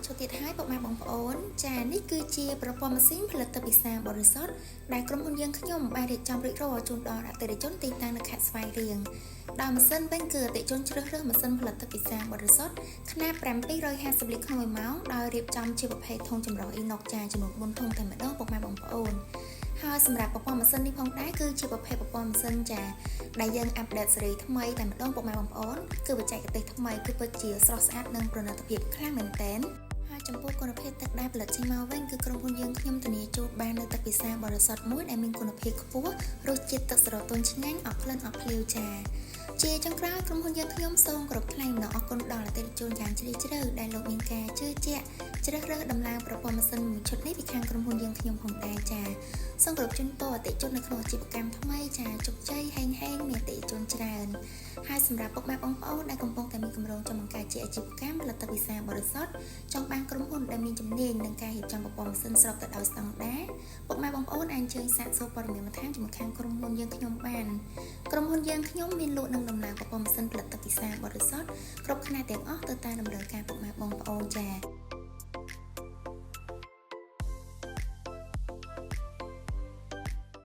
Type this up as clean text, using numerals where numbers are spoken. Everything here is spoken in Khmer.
មួយឈុតទៀតហើយពុកម៉ែបងប្អូនចានេះគឺជាប្រព័ន្ធម៉ាស៊ីនផលិតទឹកពិសាបរិសុទ្ធដែលក្រុមហ៊ុនយើងខ្ញុំបានរៀបចំរួចរាល់ជូនដល់អតិថិជនទីតាំងនៅខេត្តស្វាយរៀងដោយម៉ាស៊ីនវិញគឺអតិថិជនជ្រើសរើសម៉ាស៊ីនផលិតទឹកពិសាបរិសុទ្ធខ្នាត750លីត្រក្នុង1ម៉ោងដោយរៀបចំជាប្រភេទធុងចម្រោះអ៊ីណុកចាចំនួន4ធុងតែម្ដងពុកម៉ែបងប្អូនហើយសម្រាប់ប្រព័ន្ធម៉ាស៊ីននេះផងដែរគឺជាប្រភេទប្រព័ន្ធម៉ាស៊ីនចាដែលយើង update ស៊េរីថ្មីតែម្ដងពុកម៉ែបងប្អូនគឺបច្ចេកទេសថ្មីគឺពិតជាស្រស់ស្អាតនិងប្រណិតភាពខ្លាំងមែនទែនហើយចំពោះគុណភាពទឹកដែលផលិតចេញមកវិញគឺក្រុមហ៊ុនយើងខ្ញុំធានាជូនបាននូវទឹកពិសាបរិសុទ្ធមួយដែលមានគុណភាពខ្ពស់រសជាតិទឹកស្រទន់ឆ្ងាញ់អត់ក្លិនអត់ភ្លាវចាជាចុងក្រោយក្រុមហ៊ុនយើងខ្ញុំសូមគោរពថ្លែងអំណរអគុណដល់អតិថិជនយ៉ាងជ្រាលជ្រៅដែលលោកមានការជឿជាក់ជ្រើសរើសដំឡើងប្រព័ន្ធម៉ាស៊ីនមួយឈុតនេះពីខាងក្រុមហ៊ុនយើងខ្ញុំផងដែរចាសូមគោរពជូនពរអតិថិជននៅក្នុងអាជីវកម្មថ្មីចាជោគជ័យហែងហែងមានអតិថិជនច្រើនហើយសម្រាប់ពុកម៉ែបងប្អូនដែលកំពុងតែមានគម្រោងចង់បង្កើតជាអាជីវកម្មផលិតទឹកពិសាបរិសុទ្ធចង់បានក្រុមហ៊ុនដែលមានជំនាញនិងការរៀបចំប្រព័ន្ធម៉ាស៊ីនស្របទៅដោយស្តង់ដារពុកម៉ែបងប្អូនអាចអញ្ជើញសាកសួរព័ត៌មានបន្ថែមជាមួយខាងក្រុមហ៊ុនយើងខ្ញុំបានក្រុមហ៊ុនយើងខ្ញុំមានលក់និងដំឡើងប្រព័ន្ធម៉ាស៊ីនផលិតទឹកពិសាបរិសុទ្ធគ្រប់ខ្នាតទាំងអស់ទៅតាមតម្រូវការពុកម៉ែបងប្អូនចា៎។